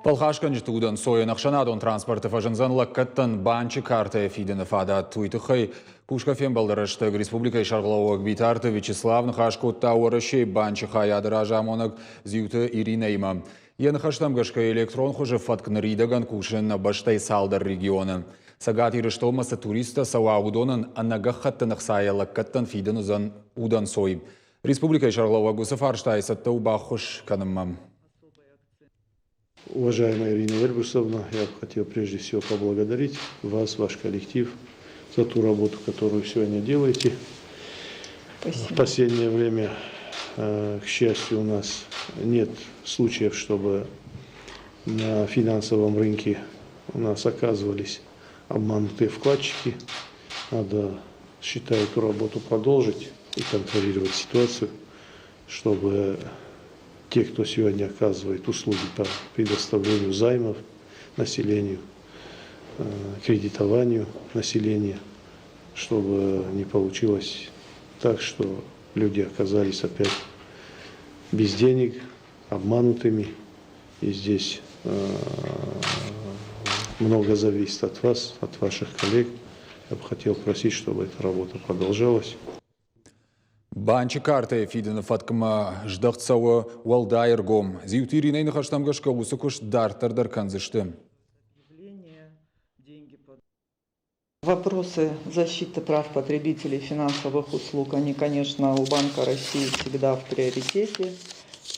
Фӕлхасгӕнджыты удӕнцойӕн ӕхсӕнадон транспорты фӕзындзӕн лӕггӕдтӕн банчы картӕйы фидыны фадат. Уый тыххӕй кусгӕ фембӕлды рӕстӕг республикӕйы сӕргълӕууӕг Битарты Вячеслав ныхас кодта Уӕрӕсейы банчы хайады разамонӕг Дзиуты Иринӕимӕ. Йӕ ныхӕстӕм гӕсгӕ электрон хуызы фӕтк ныридӕгӕн кусы нӕ бӕстӕйы цалдӕр регионы. Цӕгат Ирыстонмӕ цы туристтӕ цӕуа, уыдонӕн ӕнӕгӕххӕттын ӕхцайӕ лӕггӕдтӕн фидын уыдзӕн удӕнцой. Республикӕйы сӕргълӕууӕг уыцы фарстайы цӕттӕ у баххуыс кӕнынмӕ. Уважаемая Ирина Эльбрусовна, я бы хотел прежде всего поблагодарить вас, ваш коллектив за ту работу, которую сегодня делаете. Спасибо. В последнее время, к счастью, у нас нет случаев, чтобы на финансовом рынке у нас оказывались обманутые вкладчики. Надо, считаю, эту работу продолжить и контролировать ситуацию, чтобы те, кто сегодня оказывает услуги по предоставлению займов населению, кредитованию населения, чтобы не получилось так, что люди оказались опять без денег, обманутыми. И здесь много зависит от вас, от ваших коллег. Я бы хотел просить, чтобы эта работа продолжалась. Банчы картӕйы фидыны фӕткмӕ здӕхт цӕуы уӕлдай ӕргом. Дзиуты Иринӕйы ныхӕстӕм гӕсгӕ уыцы куыст дарддӕр дӕр кӕндзысты. Вопросы защиты прав потребителей финансовых услуг, они, конечно, у Банка России всегда в приоритете.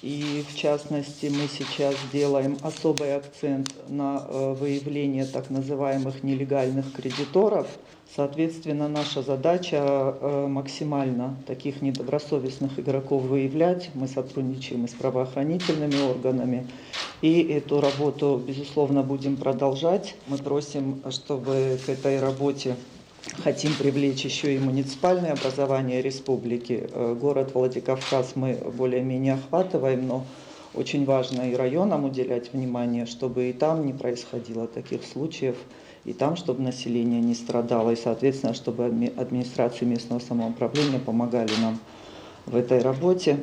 И в частности, мы сейчас делаем особый акцент на выявление так называемых нелегальных кредиторов. Соответственно, наша задача максимально таких недобросовестных игроков выявлять. Мы сотрудничаем и с правоохранительными органами. И эту работу, безусловно, будем продолжать. Мы просим, чтобы к этой работе хотим привлечь еще и муниципальное образование республики. Город Владикавказ мы более-менее охватываем, но очень важно и районам уделять внимание, чтобы и там не происходило таких случаев, и там, чтобы население не страдало, и, соответственно, чтобы администрации местного самоуправления помогали нам в этой работе.